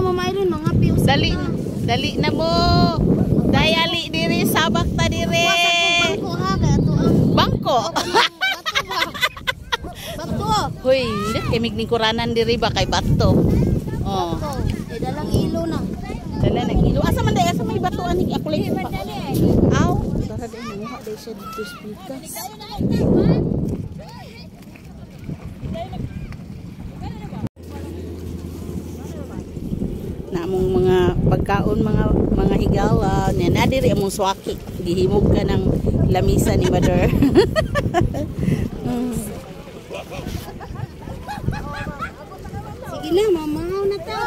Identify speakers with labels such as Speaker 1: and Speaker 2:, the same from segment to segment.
Speaker 1: Mama Irene, mga pius.
Speaker 2: Dali, dali na mo. Dayali diri, sabak ta diri.
Speaker 1: Bangko ha, kaya to ang
Speaker 2: Bangko.
Speaker 1: Bato ba? Bato.
Speaker 2: Hoy, hindi kay migningkuranan diri ba kay bato. Oh.
Speaker 1: Bato. Kay dalang ilo na.
Speaker 2: Dala nag ilo. Asa man day, asa may bato ani ako lang pa. Aw, tara day, manguha day siya dito sa pikas. Na among mga pagkaon, mga higala niya na diri among swaki, gihimog ka ng lamisa ni mother.
Speaker 1: Sige na, mamahaw na ta.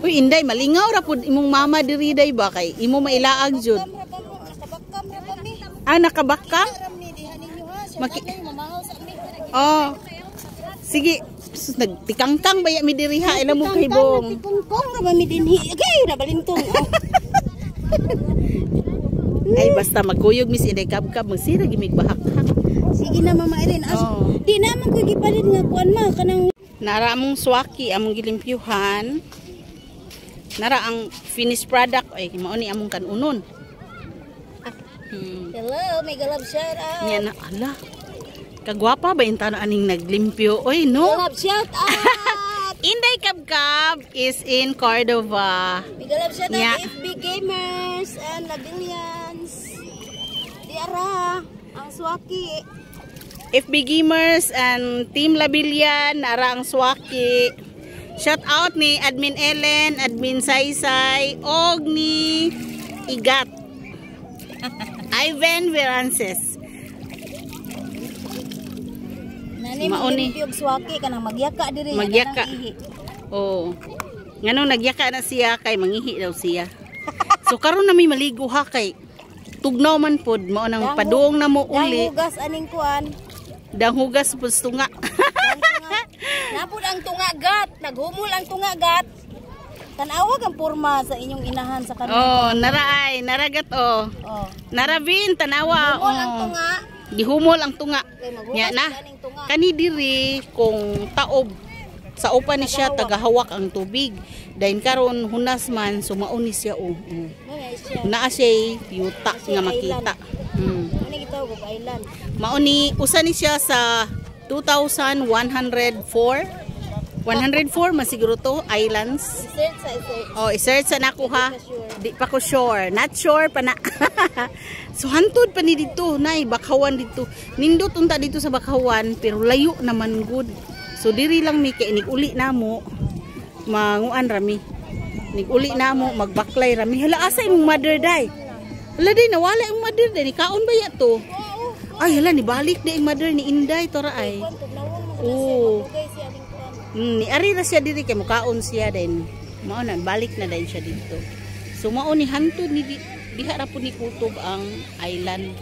Speaker 2: Uy, Inday, malingaw ra pud imong mama diri day ba kay imo mailaag jud.
Speaker 1: Nakabakam ra kami.
Speaker 2: Ah, nakabakam?
Speaker 1: Ram ni diha ninyo ha. Siya mamahaw sa ami.
Speaker 2: Oh. Sige, sus, nagtikangkang ba ya mi diri ha, ila mo kahibong.
Speaker 1: Tikungkong ra ba mi dinhi? Kay na balintong. Oh.
Speaker 2: Ay basta magkuyog Miss Inday Kabkab, magsira gimig bahak-hak.
Speaker 1: Sige na, Mama Irene. As,
Speaker 2: Oh.
Speaker 1: di naman ko gipalit nga kuan ma kanang
Speaker 2: Nara among swaki, among gilimpyuhan. Nara ang finished product ay mao ni among kanunon.
Speaker 1: Hello, mega love shout out.
Speaker 2: Nya na ala. Kagwapa ba yung tano aning naglimpyo? Oy, no.
Speaker 1: Mega love shout out.
Speaker 2: Inday Kabkab is in Cordova.
Speaker 1: Mega love shout out
Speaker 2: Nya.
Speaker 1: FB Gamers and Labilians. Di ara ang swaki.
Speaker 2: FB Gamers and Team Labilian, nara ang swaki. Shout out ni Admin Ellen, Admin Saysay, og ni Igat. Ivan Verances.
Speaker 1: Nani
Speaker 2: Mauni.
Speaker 1: maglimpyo og swaki kanang magyaka diri
Speaker 2: Magyaka.
Speaker 1: kanang ihi.
Speaker 2: Oh. Nganong nagyaka na siya kay mangihi daw siya. So karon na may maligo ha kay tugnaw man pod mao nang paduong na mo uli.
Speaker 1: Dang hugas aning kuan.
Speaker 2: Dang hugas pud tunga.
Speaker 1: Dang tunga. Napud ang tungagat, naghumol ang tungagat. Tanawag ang porma sa inyong inahan sa kanila.
Speaker 2: Oh, nara ay, naragat oh.
Speaker 1: Oh.
Speaker 2: Naravin tanawa.
Speaker 1: Humol ang
Speaker 2: Oh.
Speaker 1: tunga.
Speaker 2: Gihumol ang tunga.
Speaker 1: Kay maghugas
Speaker 2: Nya na.
Speaker 1: aning tunga.
Speaker 2: Kani diri kung taob sa upa ni siya tagahawak ang tubig. Dayon karon hunas man sumaon ni siya oh. Oh.
Speaker 1: Mao na siya.
Speaker 2: Naa siya yuta nga makita.
Speaker 1: Ano gitawag og island?
Speaker 2: Mao ni usa ni siya sa 2104. 104 man siguro to islands.
Speaker 1: Search sa search.
Speaker 2: Oh, i-search sa nako ha. Di pa ko sure. Not sure pa na. So hantod pa ni dito, nay Bakhawan dito. Nindot unta dito sa Bakhawan pero layo naman gud. So diri lang mi kay nig-uli namo. Manguan rami. Nig-uli namo magbaklay rami. Hala, asa imong mother day? Hala day, nawala imong mother day, ni kaon ba ya to? Ay hala, ni balik di ang mother ni Inday to ra ay.
Speaker 1: Kuan tugnawon mo
Speaker 2: Oo.
Speaker 1: na siya, siya aning kuan.
Speaker 2: Ni ari ra siya diri kay mukaon siya din. Mao na balik na din siya dito. So mao ni hantod ni diha ra pud ni kutob ang island.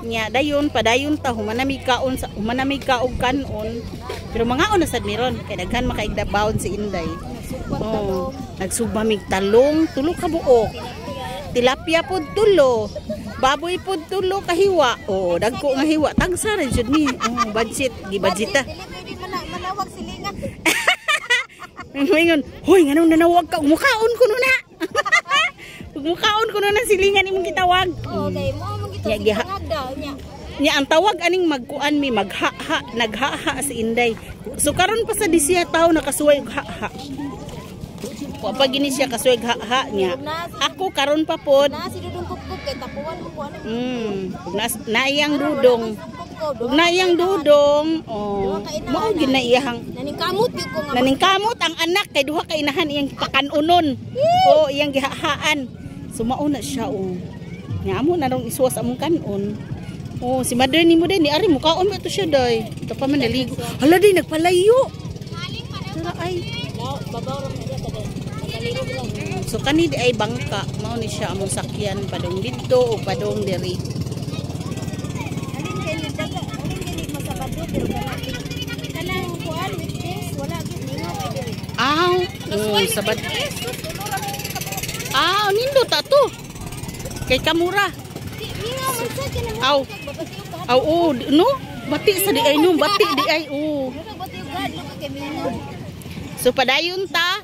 Speaker 2: Nya dayon padayon ta humanami kaon sa humanami kaog kanon. Pero mangaon na sad miron kay daghan makaigda baon si Inday.
Speaker 1: Nagsugbat
Speaker 2: Oh,
Speaker 1: talong.
Speaker 2: nagsugba mig talong, tulo ka buok. Tilapia pod tulo. Baboy pod tulo kahiwa. Oh, dagko nga hiwa. Tagsa rin jud ni. Oh, budget, gibudget ta.
Speaker 1: Dili pwede manawag silingan.
Speaker 2: Mingon, "Hoy, nganong nanawag ka? Mukaon ko na." Mukaon ko na silingan imong gitawag.
Speaker 1: Oo, kay mo man gito
Speaker 2: Nya,
Speaker 1: si pangagda nya.
Speaker 2: Nya ang tawag aning magkuan mi magha-ha, nagha-ha si Inday. So karon pa sa di siya tawo nakasuway og ha-ha. Wa pa gini siya kasuway og ha-ha niya. Ako karon pa pod.
Speaker 1: Na si Dudong Kupkup kay tapuan mo kuan.
Speaker 2: Nas, naiyang dudong. Ug naiyang dudong, oh, mao gid na iyahang
Speaker 1: Naningkamot gyud ko nga.
Speaker 2: Naningkamot ang anak kay duha ka inahan iyang pakanunon. O iyang gihahaan. So mao na siya oh. Nya amo na rong isuwas among kanon. Oh, si mother nimo din ni ari mukaon ba to siya day. Ito pa man naligo. Hala day nagpalayo. Tara ay.
Speaker 1: Babaw ra man diya kada. Nagaliro lang.
Speaker 2: So kani di ay bangka, mao ni siya among sakyan padung didto o padung diri.
Speaker 1: Alin kay ni daga, alin kay ni masabado pero kanang kuan weekdays wala gyud ningaw kay diri.
Speaker 2: Aw, oh, sabad. Ah, nindo ta to. Kay kamura.
Speaker 1: Ningaw man sa kanang
Speaker 2: Aw. Aw, oh, no? Bati sa di ay no, bati di ay oh.
Speaker 1: Bati og hadlok kay mingaw.
Speaker 2: So padayon ta.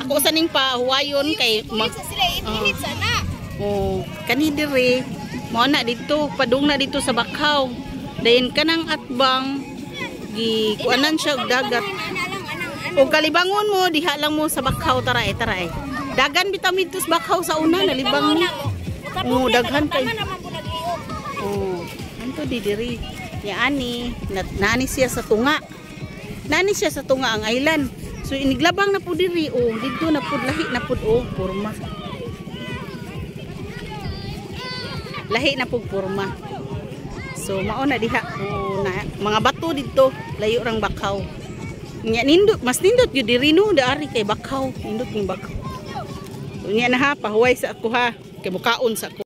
Speaker 2: Ako sa ning pahuwayon kay
Speaker 1: Sa sila 8 minutes ana.
Speaker 2: Oh, kani dire. Mao na dito, padung na dito sa Bakhaw. Dayon kanang atbang gi kuanan siya og dagat.
Speaker 1: Ana lang anang ana.
Speaker 2: O kalibangon mo, diha lang mo sa Bakhaw, tara eh, tara eh. Dagan bitaw midto sa Bakhaw sa una, nalibang ni. Oo, daghan kay.
Speaker 1: Tama naman po nag-iog.
Speaker 2: Oh, anto di diri. Ya ani, nani siya sa tunga. Nani siya sa tunga ang island. So iniglabang na po diri, oh, didto na pud, lahi na pud, oh, porma. Lahi na pud porma. So mao na diha, oh, na, mga bato didto, layo rang Bakhaw. Nya nindot, mas nindot gyud diri no, daari kay Bakhaw, nindot ning Bakhaw. Unya na ha, pahuway sa ako ha, kay mukaon sa ako.